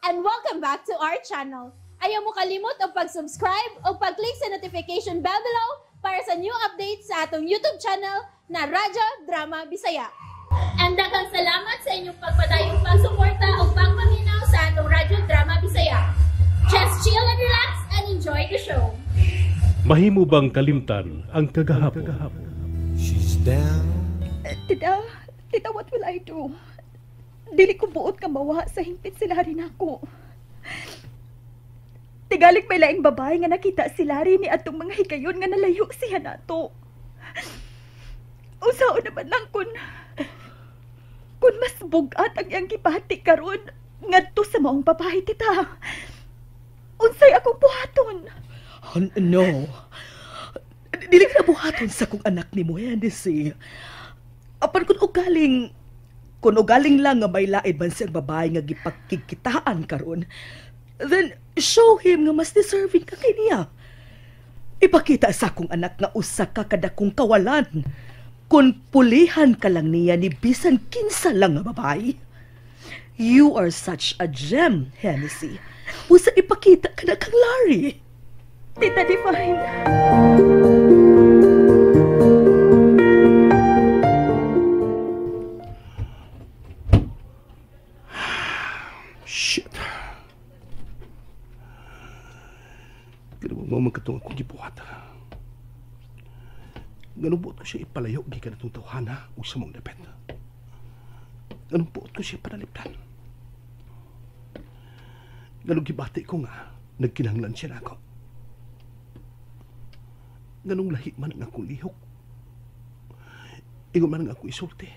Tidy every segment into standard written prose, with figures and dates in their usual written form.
And welcome back to our channel. Ayaw mo kalimot og pag-subscribe o pag-click sa notification bell below para sa new updates sa atong YouTube channel na Radyo Drama Bisaya. And daghang salamat sa inyong pagpadayong pagsuporta o pagpaminaw sa atong Radyo Drama Bisaya. Just chill and relax and enjoy the show. Mahimo bang kalimtan ang kagahapon? She's down. Tita, tita, what will I do? Dili ko buot nga mawa sa hingpit si Larry nako. Tigalig may laing babae nga nakita si Larry ni atong mga higayon nga nalayo siya nato. Unsaon naman lang kun mas bugat ang iyang gibati karon ngadto sa maong babae, tita. Unsay akong buhaton? Oh, no. Dili ka buhaton sa kong anak ni mo, Hennessy. Apan kung ugaling lang nga may lain man siyang babae nga gipagkigkitaan karon, then show him nga mas deserving ka kay niya. Ipakita sa akong anak nga usa ka kadakong kawalan. Kung pulihan ka lang niya ni bisan kinsa lang nga babae. You are such a gem, Hennessy. Usa ipakita ka na kang Larry. Tita Divine. Shit. Ganun mo magkatong akong gibuhat. Ganun buot ko siya ipalayo gikan atong tawhana ug sa mong dapit. Ganun buot ko siya panalipdan. Ganun gibati ko nga nagkinahanglan siya nako. Ganung lahi man ang akong lihok. Ingon man ang akong isulti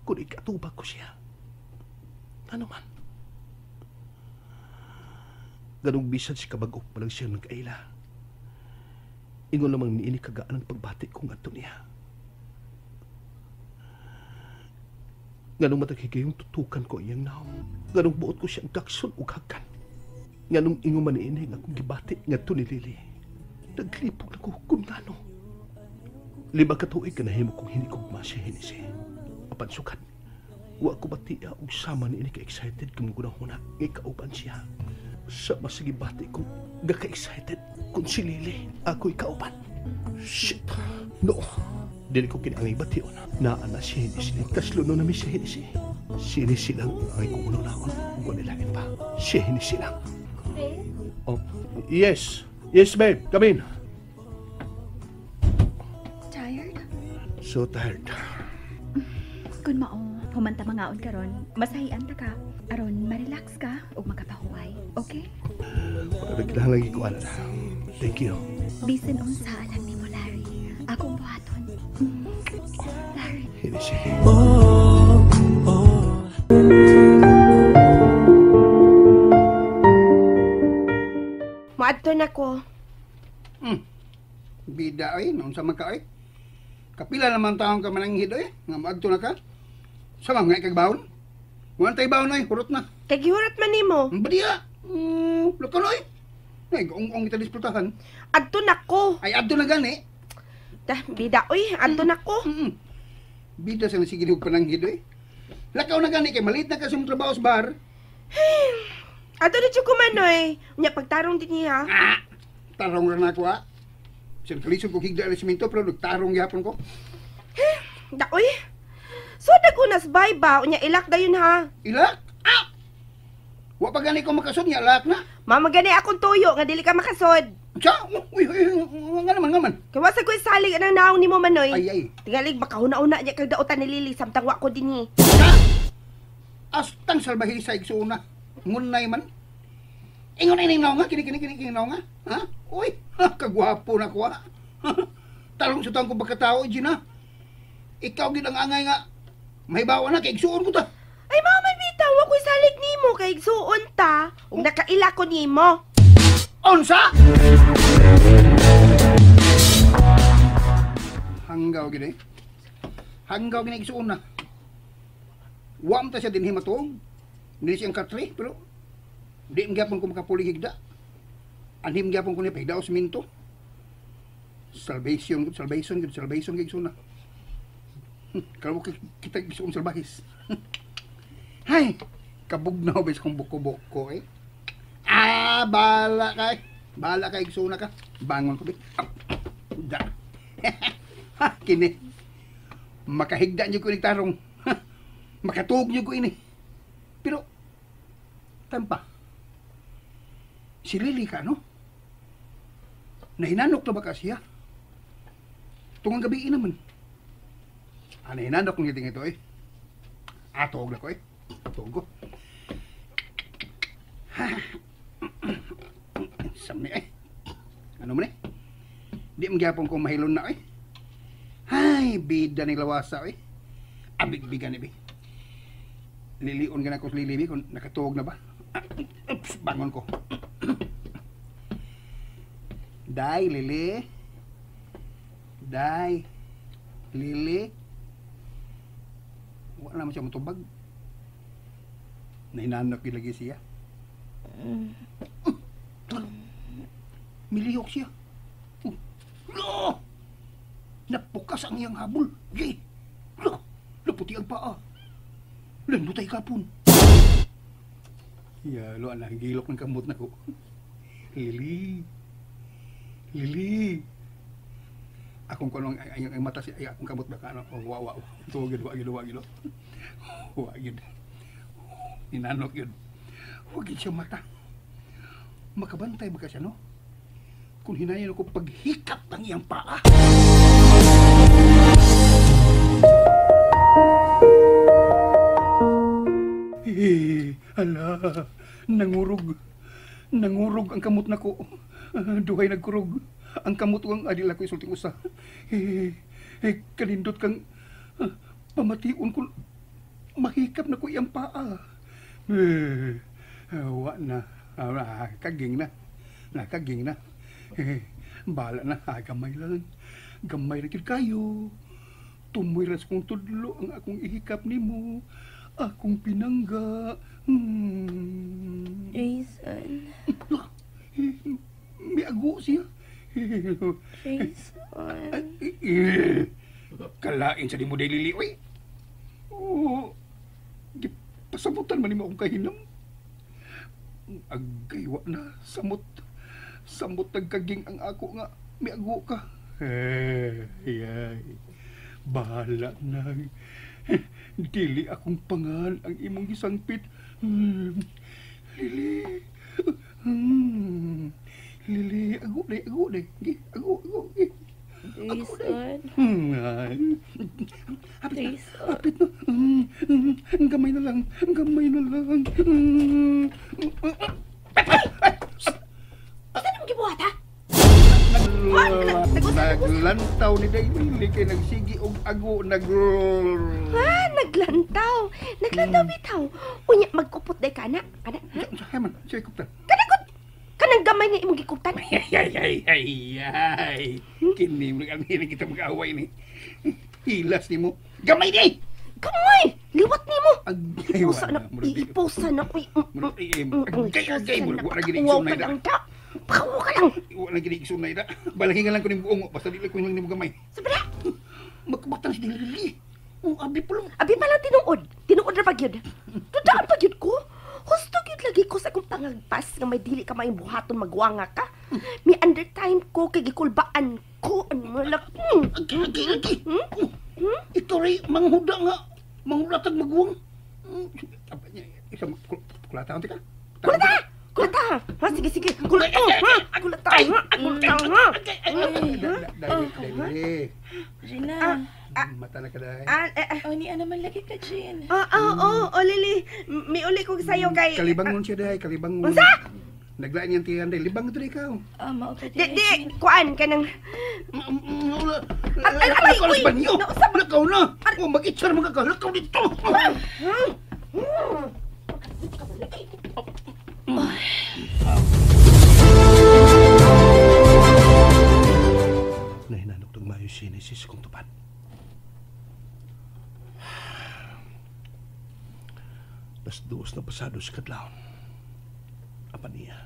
kung ikatubag ko siya. Ano man? Ganong bisan si kabag-ok pa lang siya nag-aila. Ingon lamang niini kagaan ang pagbati kong ato niya. Nganong mataghigayong tutukan ko iyang naong. Nganong buot ko siyang gakson ug hagan. Nganong ingon man niini nga akong gibati ngadto ni Lily. Naglipog na ko kung ngano. 5 ka tuig ka nahimo kong hinikugma si Hennessy. Apan sukad, wa ko batiya og sama niini ka-excited kung gunahuna nga ikauban siya. Sa masigi bati ko, gaka-excited kung si Lily ako'y kauban. Shit! No! Dili ko kinaangay bation. Naa na si Hennessy. Kaslo no nami si Hennessy. Si Hennessy lang ang angay kong unahon. Kung nilain pa, si Hennessy lang. Babe? Oh, yes. Yes, babe. Come in. Tired? So tired. Kun mao, humanta mangaon karon, masahian ta ka. Aron ma-relax ka ug makapahuway. Okay? Wala kinahanglan gikuan na. Thank you. Bisan unsa alam nimo, Larry. Akong buhaton. Larry. Hennessy. Oh, oh. Moadto na ko. Bida oy, noon sa man ka oy. Kapila naman taong ka mananghid oy, nga moadto na ka. Sama nga ikag baon. Wala tay baon oy, hurot na. Kay gihurot man nimo. Badiya. Lakon oy. Ay, gaong-ong kita disputahan. Adto na ko. Ay, adto na gani. Dah, bida oy, adto na ko. Bida sa sige og pananghid oy. Lakaw na gani kay malit na ka sa imong trabaho sa bar. Adto na jud ko man oy. Unya pagtarong din niya. Ah, tarong ra na ako ah. Sir, kalisod ko higda ang simento pero nagtarong gyapon ko. Da oy. So dagunas bay ba unya ilak dayon ha. Ilak? Ah! Wa pa gani ko makasod nya ilak na. Mama gani akong tuyo nga dili ka makasod. Sa? Uy, uy, uy, nga naman, nga man. Kay wa sa koy salig anang naong nimo manoy. Ay, ay. Tingalig baka huna-huna niya kag daotan ni Lily samtang wa ko dinhi. Sa? Astang salbahe sa igsuuna. Ngunay man. Ingon ining naong nga, kini kini kini kini naong nga. Ha? Uy, kagwapo na ko ha. Talong sa taong ko pagkatao, Gina. Ikaw gid ang angay nga. Mahibawa na, kay igsuon ko ta. Ay, mama, bitaw, wa ko'y salig nimo, kay igsuon ta. Ug nakaila ko nimo. Unsa? Hanggaw gid eh. Hanggaw gid igsuon na. Wa man ta siya dinhi matuong. Dili siyang katri, pero di man gyapon ko makapuli higda. Anhim gyapon ko ni pahigda o siminto. Salvation, salvation, salvation gid igsuon na. Kalbo kita igsuon salbahis. Hay, kabugnaw bis kong buko-buko eh. Bala kay. Bala kay igsuna ka. Bangon ko bi. Da. Ha, kini. Makahigda niyo ko ini tarong. Makatuog niyo ko ini. Pero tampa. Si Lily ka, no? Nahinanok na ba ka siya? Tungang gabi naman. Ah, nahinanok ng ngiting ito eh. Ah, tuog na ko eh. Tuog ko. Ha. Sam ni eh. Ano man eh? Di magyapon kong mahilon na eh. Ay, bida ni lawasa eh. Abig-bigan ni bi. Lilion ka na ko sa Lily bi kung nakatuog na ba. Oops, bangon ko. Day, Lily. Day. Lily. Wala naman siya matubag. Nahinanap yun lagi siya. Miliyok siya. No! Napukas ang iyang habol. Yay! No! Naputi ang paa. Landutay kapon. Yalo, anak, gilok ng kamot na ko. Lily. Lily. Akong kung ang mata siya, ay akong kamot ba ka, ano? Oh, wa, wa. Tuwag yun, wa yun, wa yun. Wa yun. Inanok yun. Huwag yun siya mata. Makabantay ba ka siya, no? Kung hinayan ako paghikap ng iyang paa. Eh, ala, nangurog. Nangurog ang kamot na ko. Duhay nagkurog. Ang kamot ko ang adila ko isulting usa. Eh, kalindot kang pamation ko. Mahikap na ko iyang paa. Eh, wa na. Kaging na. Nakaging na. Eh, bala na. Gamay lang. Gamay na kayo. Tumoy ras kong tudlo ang akong ihikap nimo. Akong pinangga. Jason. May ago siya. Jason. Kalain sa di mo day Lily. Uy. Oh, pasabutan man nimo akong kahinam. Agay wa na. Samot. Samot nagkaging ang ako nga. May ago ka. Eh, ay. Bahala na. Dili akong pangal ang imong gisangpit. Lily. Lily, ago day, ago day. Ago, ago. Jason. Hapit na, hapit na. Gamay na lang, gamay na lang. Saan mo gibuhat, ha? Naglantaw ni Day Lily kay nagsigi og ago, nag... Ha, naglantaw. Naglantaw bitaw. Unya, magkupot day ka na. Kana, ha? Saan man? Siya ikuptan. Kanang gamay nga imong gikuptan. Ay, ay, ay, ay, ay. Kini, mag-anhiling kita mag-away ni. Hilas ni mo. Gamay di! Gamay! Liwat ni mo! Ipusa na, ipusa na. Agay, agay. Wala gini isunay na. Pakawa ka lang! Wala gini isunay na. Balahingan lang ko ni buong. Basta di lang ko lang ni mo gamay. Sabra! Magkabatang si Lily. Oh, abi pa lang. Abi pa lang tinuod. Tinuod na pagyud. Tudaan pagyud ko. Husto gyud lagi ko sa akong pangagpas nga may dili ka maayong buhaton magwanga ka. May undertime ko kay gikulbaan ko ang malak. Agi, agi, agi. Ito rin, manghuda nga. Manghuda tag magwang. Isang kulata ka? Kulata! Kulata! Ha, sige, sige. Kulata! Ha? Kulata! Ha? Kulata! Ha? Dali, Gina. Mata na ka dahil. Oh, ni ana man lagi ka, Jean. Oo, Lily. May uli kong sayo kay... Kalibangon siya dahil, kalibangon. Unsa? Naglaan niyang tiyan dahil. Libang ito ikaw. Mao ka Di, di, kuan ka ng... Aray, uy! Lakaw na! O, mag-itchar mga ka. Lakaw dito! Nahinanok ng mayo sinesis kong tupad. Las 2 na pasado sa kadlawon. Apan niya,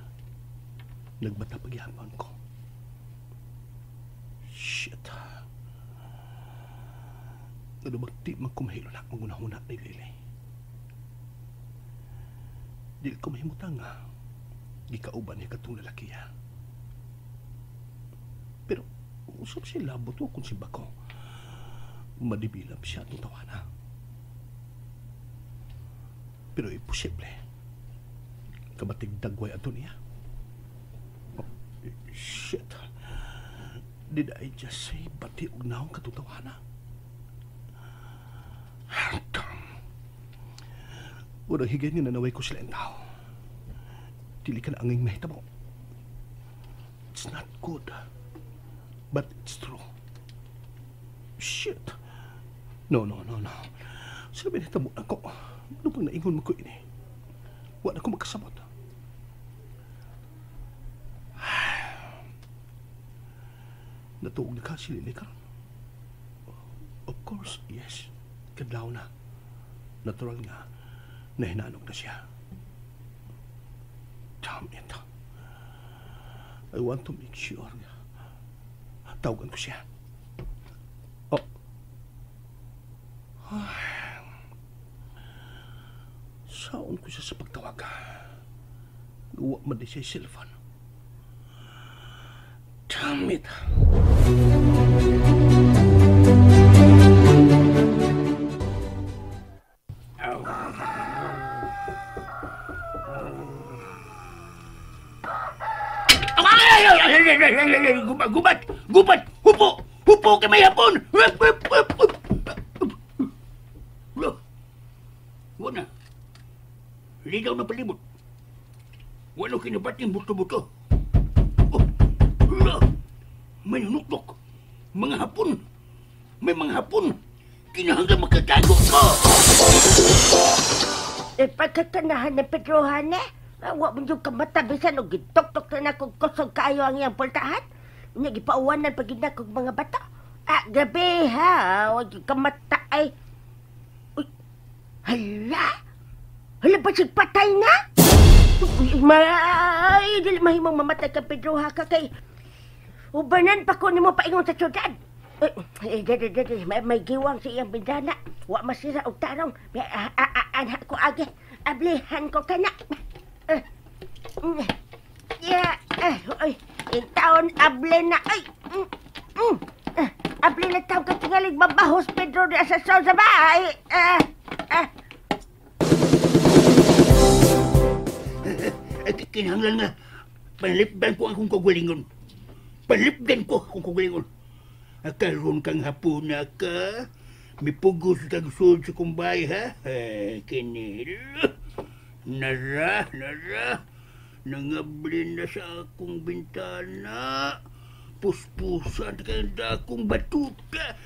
nagbata pagyapon ko. Shit. Nalubag di man kumahilo na akong gunahuna ni Lily. Dili ko mahimutang nga. Gikauban niya katong lalaki ha. Pero usap siya labot o kung si Bako. Madibilap siya atong tawana. Pero imposible. Kabatig dagway ato niya. Oh, shit. Did I just say bati og naong katong tawana? Urang higay nga nanaway ko sila ang tao. Dili ka na anging mahitabo. It's not good. But it's true. Shit. No, no, no, no. Sabi na tamo ako. Ano pang naingon mo ko ini? Wala ko magkasabot. Natuog na ka si Lily karon. Of course, yes. Kadlaw na. Natural nga. Nahinanok na siya. Damn it. I want to make sure nga. Tawagan ko siya. Oh. Saon ko siya sa pagtawag. Gawa man di siya cellphone. Damn it. Gubat! Gubat! Hupo! Hupo kay may hapon! Wala. Ligaw na palibot. Wala kinabat yung buto-buto. May nunuknok. Mga hapon. May mga hapon. Kinahanglan makatago ko. Pagkatanahan ng Pedrohan eh. Wa man yung kamatabisan o gitok-tok na kung kusog kaayo ang iyang pultahan. Unya gipauwanan pag gina kog mga bata. Ah, grabe ha. Wa yung kamata ay. Uy, hala! Hala ba siya patay na? Uy, may, dili mahimong mamatay ka Pedro ha ka kay ubanan pa ko nimo paingon sa syudad. Ay, dali, may giwang sa iyang bintana. Wa masira og tarong. May anha ko agi. Ablihan ko kana. Yeah, ay, taon able na, ay, able na taon ka tingalig mabahos Pedro di sa sa bahay. Kinahanglan nga, panlipdan ko akong kagalingon. Panlipdan ko akong kagalingon. Karon kang hapuna ka, mipugos kag sud sa kumbay ha. Kini. Nara, nara. Nangablin na sa akong bintana. Puspusan kay akong batuta.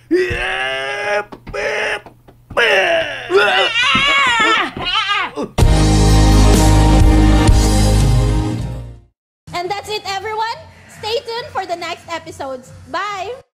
And that's it, everyone. Stay tuned for the next episodes. Bye!